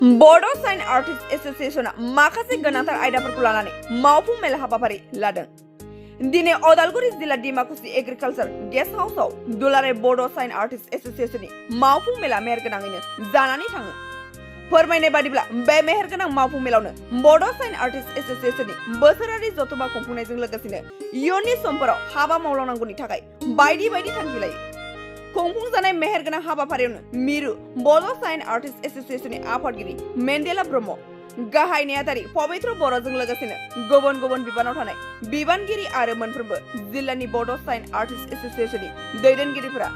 बड' sign artist एसोसिएशना माखासे गोनांथार आयदाफोरखौ लानानै मावफुं मेल हाबाफारि लादों। दिनै अदालगुरि जिल्ला डिमाकुसि एग्रिकालचार गेस्ट हाउसआव दुलाराय बड' साइन आर्टिस्ट एसोसिएशननि मावफुं मेला मेहेरगोनाङैनो जानानै थाङो। फोरमायनाय बादिब्ला बे मेहेरगोनां मावफुं मेलावनो बड' साइन आर्टिस्ट एसोसिएशननि बोसोरारि जथुमा खुंफुंनायजों लोगोसेनो इयुननि समफोराव हाबा मावलांनांगौनि थाखाय बायदि बायदि थांखि लायो। खुंफुंजानाय मेहेरगोनां हाबाफारियावनो मिरु बड' साइन आर्टिस्ट एसोसिएशननि आफादगिरि मेन्देला ब्रह्म, गाहाय नेहाथारि पबित्र बर'जों लोगोसेनो गुबुन गुबुन बिबानाव थानाय बिबानगिरि आरो मोनफ्रोमबो जिल्लानि बड' साइन आर्टिस्ट एसोसिएशननि दैदेनगिरिफोरा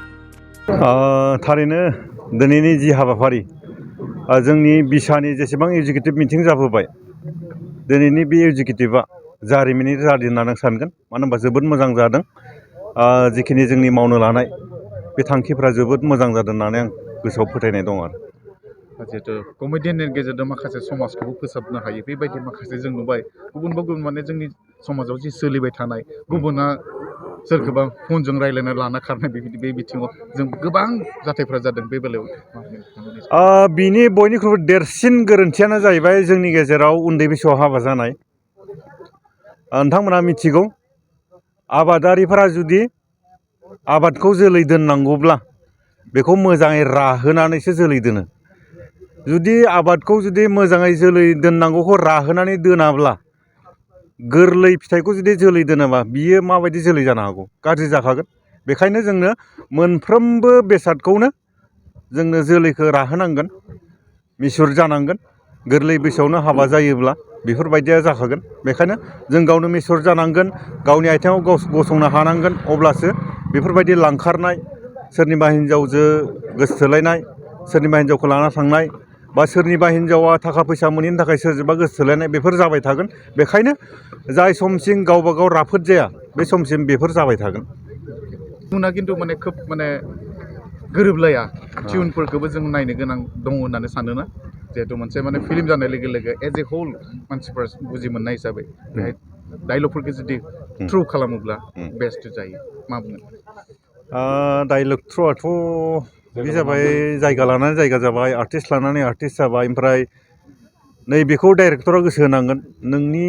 थारैनो दिनैनि जि हाबाफारि जोंनि बिसानि जेसेबां एजुकेटिभ मिटिं जाबोबाय, दिनैनि बे एजुकेटिभआ जारिमिनारि जादों होननानै आं सानगोन। मानो होनबा जोबोद मोजां जादों। जिखिनि जोंनि मावनो लानाय बे थांखिफ्रा जोबोद मोजां जादों होननानै आं गोसोआव फोथायनाय दं आरो। जिहेतु कमेडियाननि गेजेरजों माखासे समाजखौबो फोसाबनो हायो, बेबायदि माखासे जों नुबाय। गुबुन माने जोंनि समाजाव जि सोलिबाय थानाय, गुबुना सोरखौबा फनजों रायज्लायना लाना खारनाय, बेबायदि बे बिथिङाव जों गोबां जाथायफ्रा जादों। बे बेलायाव बिनि बयनिख्रुइबो देरसिन गोरोन्थियानो जाहैबाय जोंनि गेजेराव उन्दै बैसोआव हाबा जानाय। नोंथांमोना मिथिगौ, आबादारिफोरा जुदि आबादखौ जोलै दोननांगौब्ला बेखौ मोजाङै राहोनानैसो जोलै दोनो। जुदि आबादखौ जुदि मोजाङै जोलै दोननांगौखौ राहोनानै दोनाब्ला, गोरलै फिथाइखौ जुदि जोलै दोनाबा बियो माबायदि जोलै जानो हागौ? गाज्रि जाखागोन। बेखायनो जोंनो मोनफ्रोमबो बेसादखौनो जोंनो जोलैखौ राहोनांगोन, मिसुर जानांगोन। गोरलै बैसोआवनो हाबा जायोब्ला बेफोरबायदिया जाखागोन। बेखायनो जों गावनो मिसुर जानांगोन, गावनि आथिङाव गसंनो हानांगोन। अब्लासो बेफोरबायदि लांखारनाय, सोरनिबा हिन्जावजों गोसोथोलायनाय, सोरनिबा हिन्जावखौ लाना थांनाय, बा सोरनिबा हिन्जावा थाखा फैसा मोनैनि थाखाय सोरजोंबा गोसोथोलायनाय, बेफोर जाबाय थागोन। बेखायनो जाय समसिम गावबा गाव राफोद जाया, बे समसिम बेफोर जाबाय थागोन। उना खिन्थु माने खोब माने गोरोबलाया। टिउनफोरखौबो जों नायनो गोनां दङ होननानै सानोना, जिहेतु मोनसे माने फिल्म जानाय लोगो लोगो एज ए होल मानसिफ्रा बुजि मोननाय हिसाबै बेहाय डायलगफोरखौ जुदि थ्रु खालामोब्ला बेस्ट जायो। मा बुङो? डायलग थ्रुआथ' बे जाबाय जायगा लानानै जायगा जाबाय, आर्टिस्ट लानानै आर्टिस्ट जाबाय। ओमफ्राय नैबेखौ डाइरेक्टरा गोसो होनांगोन, नोंनि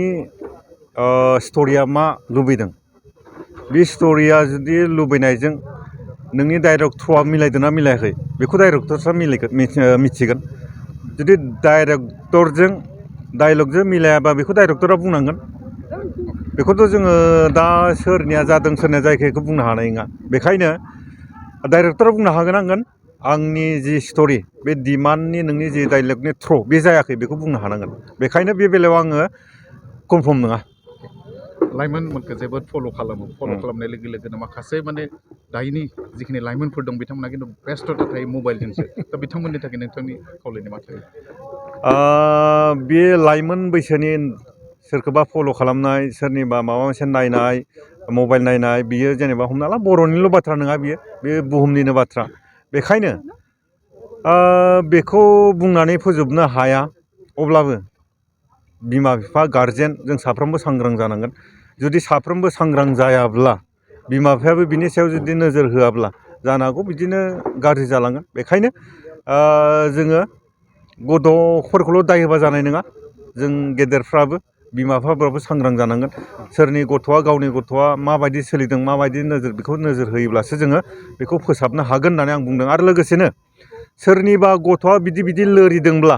स्ट'रिया मा लुबैदों। बे स्ट'रिया जुदि लुबैनायजों नोंनि डाइलग थ्रुआ मिलायदोंना मिलायाखै, बेखौ डाइरेक्टरफ्रा मिथिगोन। जुदि डाइलगजों मिलायाबा बेखौ डाइरेक्टरा बुंनांगोन। बेखौथ' जोङो दा सोरनिया जादों सोरनिया जायाखै बेखौ बुंनो हानाय नङा। बेखायनो डाइरेक्टरा बुंनो हानांगोन, आंनि जि स्ट'रि, बे डिमान्डनि नोंनि जि डाइलगनि थ्रु बे जायाखै, बेखौ बुंनो हानांगोन। बेखायनो बे बेलायाव आङो कनफार्म नङा। लाइमोनफोरखौ जोबोद फल' खालामनाय लोगो लोगोनो माखासे माने दाइनि जिखिनि लाइमोनफोर दं, बिथांमोना खिन्थु बेस्थ'था थायो मबाइलजोंसो। दा बिथांमोननि थाखाय नोंथांनि खावलायनाय मा थायो? बे लाइमोन बैसोनि सोरखौबा फल' खालामनाय, सोरनिबा माबा मोनसे नायनाय, मबाइल नायनाय, बियो जेनेबा हमना ला बर'निल' बाथ्रा नङा, बे बुहुमनिनो बाथ्रा। बेखायनो बेखौ बुंनानै फोजोबनो हाया। अब्लाबो बिमा बिफा, गारजेन, जों साफ्रोमबो सांग्रां जानांगोन। जुदि साफ्रोमबो सांग्रां जायाब्ला, बिमा बिफायाबो बिनि सायाव जुदि नोजोर होआब्ला, जानो हागौ बिदिनो गाज्रि जालांगोन। बेखायनो जोङो गथ'फोरखौल' दाय होबा जानाय नङा। जों गेदेरफ्राबो, बिमा बिफाफ्राबो सांग्रां जानांगोन। सोरनि गथ'आ, गावनि गथ'आ माबायदि सोलिदों, माबायदि नोजोर, बेखौ नोजोर होयोब्लासो जोङो बेखौ फोसाबनो हागोन होननानै आं बुंदों। आरो लोगोसेनो सोरनिबा गथ'आ बिदि लोरिदोंब्ला,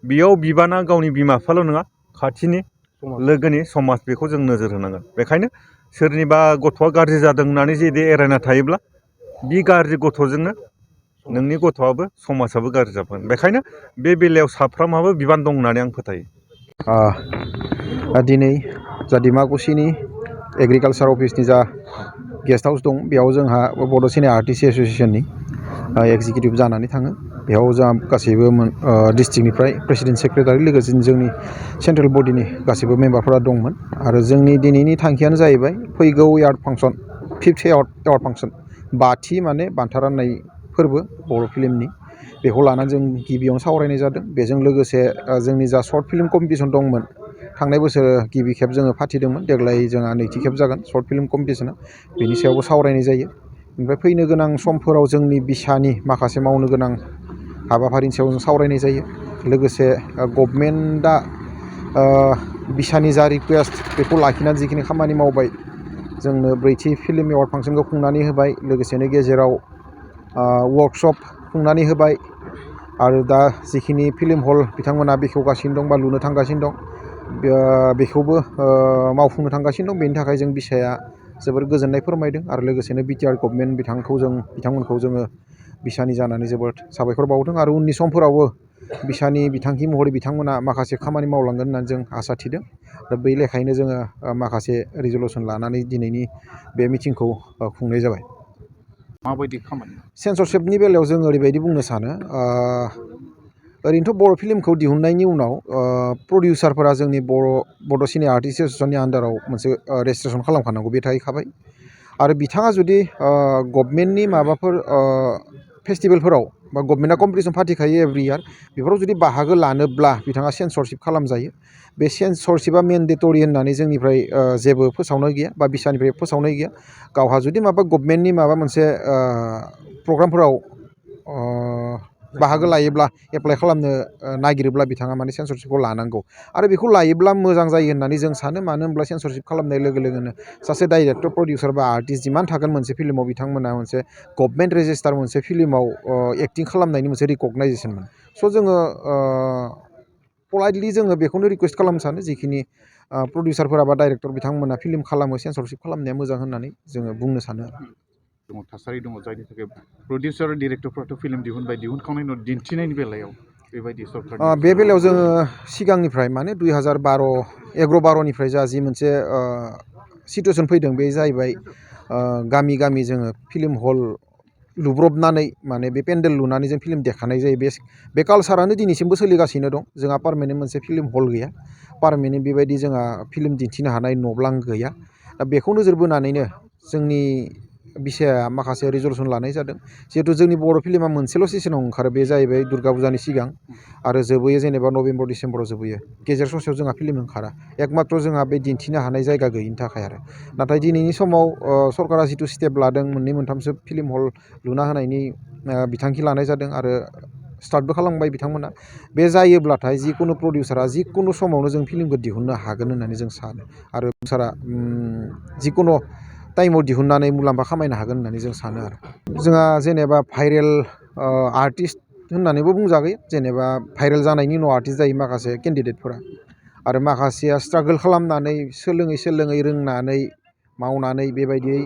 बेयाव बिबाना गावनि बिमा बिफाल' नङा, खाथिनि लोगोनि, समाज, बेखौ जों नोजोर होनांगोन। बेखायनो सोरनिबा गथ'आ गाज्रि जादों होननानै जुदि एरायना थायोब्ला, बे गाज्रि गथ'जोंनो नोंनि गथ'आबो, समाजाबो गाज्रि जागोन। बेखायनो बे बेलायाव साफ्रोमहाबो बिबान दं होननानै आं फोथायो। दिनै जा डिमाकुसिनि एग्रिकालसार अफिसनि जा गेस्ट हाउस दं, बेयाव जोंहा बड' सिने आर्टिस्ट एस'सिएशननि एक्जिकिउटिभ जानानै थाङो। बेयाव जोंहा गासैबो डिस्ट्रिक्टनिफ्राय प्रेसिडेन्ट सेक्रेटारि, लोगोसेनो जोंनि सेन्ट्रेल बडिनि गासैबो मेम्बारफोरा दंमोन। आरो जोंनि दिनैनि थांखियानो जाहैबाय फैगौ award function, 5th award function, 5थि माने बान्था राननाय फोरबो बर' फिल्मनि, बेखौ लानानै जों गिबियावनो सावरायनाय जादों। बेजों लोगोसे जोंनि जा सर्ट फिल्म कम्पिटिसन दंमोन, थांनाय बोसोर गिबि खेब जोङो फाथिदोंमोन, देग्लाय जोंहा नैथि खेब जागोन सर्ट फिल्म कम्पिटिसना, बेनि सायावबो सावरायनाय जायो। ओमफ्राय फैनो गोनां समफोराव जोंनि बिसानि माखासे मावनो गोनां हाबाफारिनि सायाव जों सावरायनाय जायो। लोगोसे गभर्नमेन्टआ बिसानि जा रिकुवेस्ट बेखौ लाखिनानै जिखिनि खामानि मावबाय जोंनो ब्रैथि फिल्म एवार्ड फांसनखौ खुंनानै होबाय लोगोसेनो गेजेराव वर्कशप खुंनानै होबाय आरो दा जिखिनि फिल्म हल बिथांमोना बेखेवगासिनो दं बा लुनो थांगासिनो दं बेखौबो मावफुंनो थांगासिनो दं बेनि थाखाय जों बिसाया जोबोर गोजोननाय फोरमायदों आरो लोगोसेनो बिटिआर गभर्नमेन्ट बिथांमोनखौ जोङो बिसानि जानानै जोबोद साबायखर बावदों आरो उननि समफोरावबो बिसानि बिथांखि महरै बिथांमोना माखासे खामानि मावलांगोन होननानै जों आसा थिदों दा बै लेखायैनो जोङो माखासे रिजलुसन लानानै दिनैनि बे मिटिंखौ खुंनाय जाबाय। माबायदि खामानि सेन्सरशिपनि बेलायाव जों ओरैबायदि बुंनो सानो ओरैनोथ' बर' फिल्मखौ दिहुननायनि उनाव प्रडिउसारफोरा जोंनि बड' सिने आर्टिस्ट एस'सियेसननि आन्दाराव मोनसे रेजिस्ट्रेसन खालामखानांगौ बे थाहैखाबाय आरो बिथाङा जुदि गभर्नमेन्टनि माबाफोर फेस्टिभेलफोराव बा गभर्नमेन्टआ कम्पिटिसन फाथिखायो एभ्रि इयार बेफोराव जुदि बाहागो लानोब्ला बिथाङा सेन्सरशिप खालामजायो बे सेन्सरशिपआ मेन्डेटरि होननानै जोंनिफ्राय जेबो फोसावनाय गैया बा बिसानिफ्राय फोसावनाय गैया गावहा जुदि माबा गभर्नमेन्टनि माबा मोनसे प्रग्रामफोराव बाहागो लायोब्ला एप्लाइ खालामनो नागिरोब्ला बिथाङा माने सेन्सरशिपखौ लानांगौ आरो बेखौ लायोब्ला मोजां जायो होननानै जों सानो मानो होनब्ला सेन्सरशिप खालामनाय लोगो लोगोनो सासे डाइरेक्टर प्रडिउसार बा आर्टिस्ट जिमान थागोन मोनसे फिल्माव बिथांमोना मोनसे गभर्नमेन्ट रेजिस्टार मोनसे फिल्माव एक्टिं खालामनायनि मोनसे रिकगनाइजेसनमोन स' जोङो पलाइटलि जोङो बेखौनो रिकुवेस्ट खालामनो सानो जिखिनि प्रडिउसारफोरा बा डाइरेक्टर बिथांमोना फिल्म खालामो सेन्सरशिप खालामनाया मोजां होननानै जोङो बुंनो सानो दङ थासारि दङ जायनि थाखाय प्रडिउसार डिरेक्टरफ्राथ' फिल्म दिहुनखांनायनि उनाव दिन्थिनायनि बेलायाव बेबायदि सरकारनि बे बेलायाव जोङो सिगांनिफ्राय माने 2011-12निफ्राय जा जि मोनसे सिटुवेसन फैदों बे जाहैबाय गामि गामि जोङो फिल्म हल लुब्रबनानै माने बे पेन्डेल लुनानै जों फिल्म देखानाय जायो बे कालसारानो दिनैसिमबो सोलिगासिनो दं जोंहा पार्मानेन्ट मोनसे फिल्म हल गैया पार्मानेन्ट बेबायदि जोंहा फिल्म दिन्थिनो हानाय न'ब्लां गैया दा बेखौ नोजोर बोनानैनो जोंनि बिसाया माखासे रिजलुसन लानाय जादों जिहेतु जोंनि बर' फिल्मा मोनसेल' सेसनाव ओंखारो बे जाहैबाय दुर्गा फुजानि सिगां आरो जोबोयो जेनेबा नभेम्बर डिसेम्बराव जोबोयो गेजेर ससेयाव जोंहा फिल्म ओंखारा एकमात्र जोंहा बे दिन्थिनो हानाय जायगा गैयिनि थाखाय आरो नाथाय दिनैनि समाव सरकारा जिथु स्टेप लादों मोननै मोनथामसो फिल्म हल लुना होनायनि बिथांखि लानाय जादों आरो स्टार्टबो खालामबाय बिथांमोना बे जायोब्लाथाय जिकुनु प्रडिउसारा जिकुनु समावनो जों फिल्मखौ दिहुननो हागोन होननानै जों सानो आरो प्रडिउसारा जिकुनु टाइमाव दिहुननानै मुलाम्फा खामायनो हागोन होननानै जों सानो आरो जोंहा जेनेबा भाइरेल आर्टिस्ट होननानैबो बुंजागोन जेनेबा भाइरेल जानायनि उनाव आर्टिस्ट जायो माखासे केन्डिडेटफोरा आरो माखासेया स्ट्रागोल खालामनानै सोलोङै रोंनानै मावनानै बेबायदियै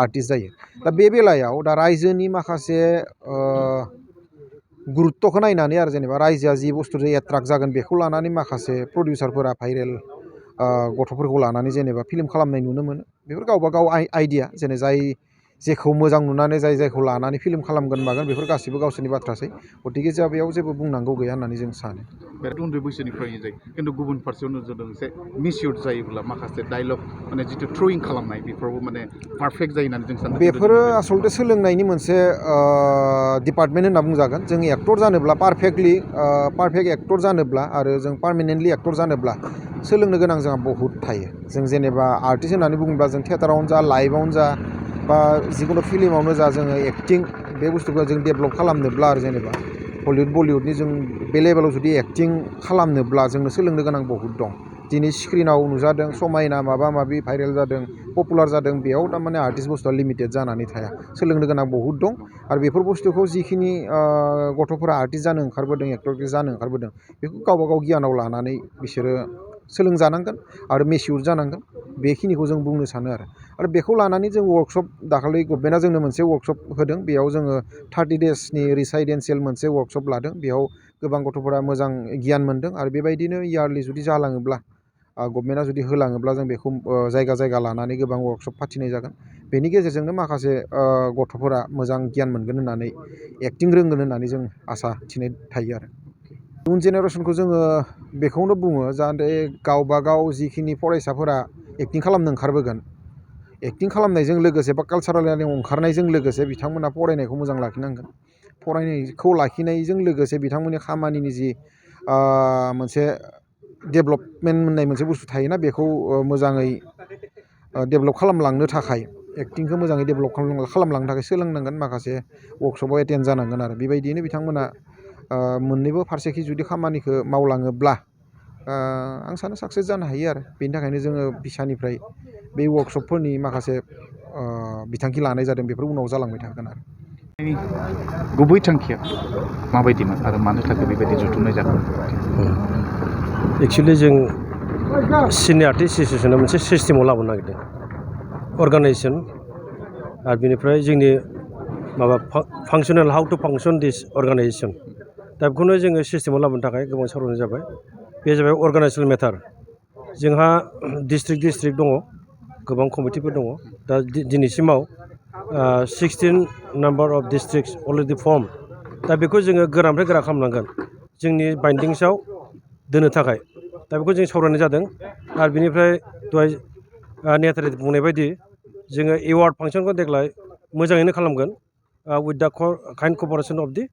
आर्टिस्ट जायो दा बे बेलायाव दा रायजोनि माखासे गुरुत्त'खौ नायनानै आरो जेनेबा रायजोआ जि बुस्थुजों एट्राक्ट जागोन बेखौ लानानै माखासे प्रडिउसारफोरा भाइरेल गथ'फोरखौ लानानै जेनेबा फिल्म खालामनाय नुनो मोनो बेफोर गावबा गाव आइडिया जाय जेखौ मोजां नुनानै जायखौ लानानै फिल्म खालामगोन मागोन बेफोर गासैबो गावसोरनि बाथ्रासै गतिके जोंहा बेयाव जेबो बुंनांगौ गैया होननानै जों सानो बिराद उन्दै बैसोनिफ्रायनो जायो खिन्थु गुबुन फारसेयाव नोजोर होदों जे मिसइउज जायोब्ला माखासे डायलग माने जिथु थ्रयिं खालामनाय बेफोरावबो माने पारफेक्ट जायो होननानै जों सानो बेफोरो आसलथे सोलोंनायनि मोनसे डिपार्टमेन्ट होनना बुंजागोन जों एक्टर जानोब्ला पारफेक्ट एक्टर जानोब्ला आरो जों पार्मानेन्टलि एक्टर जानोब्ला सोलोंनो गोनां जोंहा बहुद थायो जों जेनेबा आर्टिस्ट होननानै बुङोब्ला जों थियेटारावनो जा लाइभआवनो जा बा जिखुनु फिल्मावनो जा जोङो एक्टिं बे बुस्थुखौ जों डेभेलप खालामनोब्ला आरो जेनेबा हलिउड बलिउडनि जों बे लेभेलाव जुदि एक्टिं खालामनोब्ला जोंनो सोलोंनो गोनां बहुद दं दिनै स्क्रिनाव नुजादों समायना माबा माबि भाइरेल जादों पपुलार जादों बेयाव थारमाने आर्टिस्ट बुस्थुआ लिमिटेड जानानै थाया सोलोंनो गोनां बहुद दं आरो बेफोर बुस्थुखौ जिखिनि गथ'फोरा आर्टिस्ट जानो ओंखारबोदों एक्टर जानो ओंखारबोदों बेखौ गावबा गाव गियानाव लानानै बिसोरो सोलोंजानांगोन आरो मेचिउर जानांगोन बेखिनिखौ जों बुंनो सानो आरो बेखौ लानानै जों वार्कशप दाखालि गभर्नमेन्टआ जोंनो मोनसे वार्कशप होदों बेयाव जोङो 30 डेसनि रिसाइडेन्सियेल मोनसे वार्कशप लादों बेयाव गोबां गथ'फोरा मोजां गियान मोनदों आरो बेबायदिनो इयारलि जुदि जालाङोब्ला गभर्नमेन्टआ जुदि होलाङोब्ला जों बेखौ जायगा जायगा लानानै गोबां वार्कशप फाथिनाय जागोन बेनि गेजेरजोंनो माखासे गथ'फोरा मोजां गियान मोनगोन होननानै एक्टिं रोंगोन होननानै जों आसा थिनाय थायो आरो इयुन जेनेरेसनखौ जोङो बेखौनो बुङो जाहाथे गावबा गाव जिखिनि फरायसाफोरा एक्टिं खालामनो ओंखारबोगोन एक्टिं खालामनायजों लोगोसे बा कालसारेल लाइनाव ओंखारनायजों लोगोसे बिथांमोना फरायनायखौ मोजां लाखिनांगोन फरायनायखौ लाखिनायजों लोगोसे बिथांमोननि खामानिनि जि मोनसे डेभेलपमेन्ट होननाय मोनसे बुस्थु थायोना बेखौ मोजाङै डेभेलप खालामलांनो थाखाय एक्टिंखौ मोजाङै डेभेलप खालामलांनो थाखाय सोलोंनांगोन माखासे वार्कशपआव एटेन्ड जानांगोन आरो बेबायदियैनो बिथांमोना मोननैबो फारसेखि जुदि खामानिखौ मावलाङोब्ला आं सानो साक्सेस जानो हायो आरो बेनि थाखायनो जोङो बिसानिफ्राय बे वर्कशपफोरनि माखासे बिथांखि लानाय जादों बेफोर उनाव जालांबाय थागोन आरो गुबै थांखिया माबायदिमोन आरो मानो थाखाय बेबायदि जुथुमनाय जादों एक्सुवेलि जों सिने आर्टिस्ट एस'सियेसना मोनसे सिस्टेमाव लाबोनो नागिरदों अर्गानाइजेसन आरो बेनिफ्राय जोंनि माबा फांसनेल how to function this organization दा बेखौनो जोङो सिस्टेमाव लाबोनो थाखाय गोबां सावरायनाय जाबाय बे जाबाय अर्गानाइजेसन मेटार जोंहा डिस्ट्रिक्ट दङ गोबां कमिटिफोर दङ दा दिनैसिमाव 16 number of districts already form दा बेखौ जोङो गोरानिफ्राय गोरा खालामनांगोन जोंनि बाइन्डिंसआव दोननो थाखाय दा बेखौ जों सावरायनाय जादों आरो बेनिफ्राय दहाय नेहाथारि बुंनाय बायदि जोङो एवार्ड फांसनखौ देग्लाय मोजाङैनो खालामगोन with the kind cooperation of the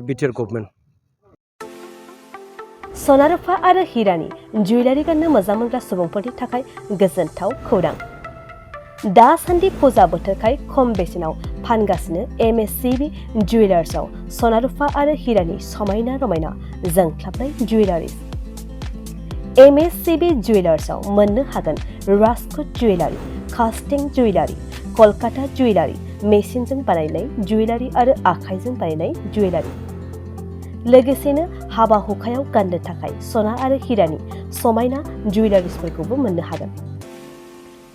BTR government सना रुफा आरो हिरानि जुवेलारि गाननो मोजां मोनग्रा सुबुंफोरनि थाखाय गोजोनथाव खौरां दासान्दि फुजा बोथोरखाय खम बेसेनाव फानगासिनो MSCB जुवेलार्सआव सना रुफा आरो हिरानि समायना रमायना जोंख्लाबनाय जुवेलारिस MSCB जुवेलार्सआव मोननो हागोन राजकोट जुवेलारि कास्टिं जुवेलारि कलकाता जुवेलारि मेसिनजों बानायनाय जुवेलारि आरो आखाइजों बानायनाय जुवेलारि लोगोसेनो हाबा हुखायाव गाननो थाखाय सना आरो हिरानि समायना जुवेलारिसफोरखौबो मोननो हागोन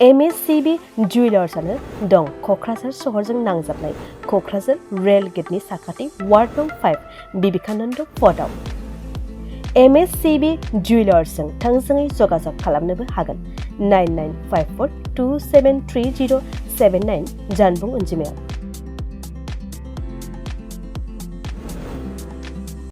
MSCB जुवेलार्सआनो दं क'क्राझार सहरजों नांजाबनाय क'क्राझार रेल गेटनि साखाथि वार्ड नं 5 बिबेकानन्द फर्टआव MSCB जुवेलार्सजों थोंजोङै जगाजग खालामनोबो हागोन 9954273079 जानबुं अनजिमायाव